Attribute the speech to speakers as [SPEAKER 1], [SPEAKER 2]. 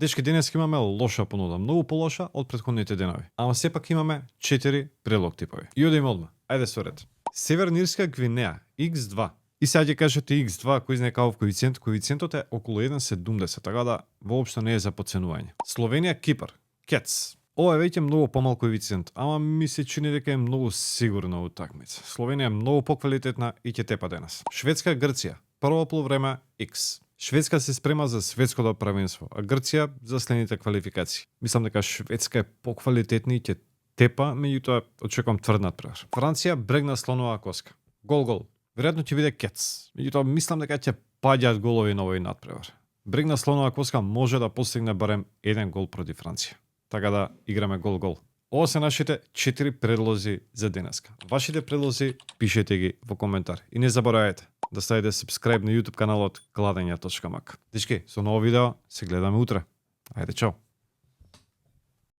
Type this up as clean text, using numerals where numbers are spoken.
[SPEAKER 1] Дечки, денес имаме лоша понуда, многу полоша од претходните денови. Ама сепак имаме 4 предлог типови. И одиме одма. Ајде со ред. Северна Ирска Гвинеја X2. И сега ќе кажете X2 кој знае каков коефициент, коефициентот е околу 1,70, така да воопшто не е за подценување. Словенија Кипар Кец. Ова е веќе многу помал коефициент, ама ми се чини дека е многу сигурна утакмица. Словенија е многу поквалитетна и ќе тепа денес. Шведска Грција прво полувреме X. Шведска се спрема за светското првенство, а Грција за следните квалификации. Мислам дека Шведска е поквалитетна и ќе тепа, меѓутоа очекувам тврд надпревар. Франција брегна слонова коска. Гол. Веројатно ќе биде Кец. Меѓутоа мислам дека ќе паѓаат голови на овој надпревар. Брегна слонова коска може да постигне барем еден гол против Франција. Така да играме гол. Ова се нашите 4 предлози за денеска. Вашите предлози пишете ги во коментар. И не заборавајте да ставите subscribe на YouTube каналот Gладења.мак. Дечки, со ново видео се гледаме утре. Ајде, чао!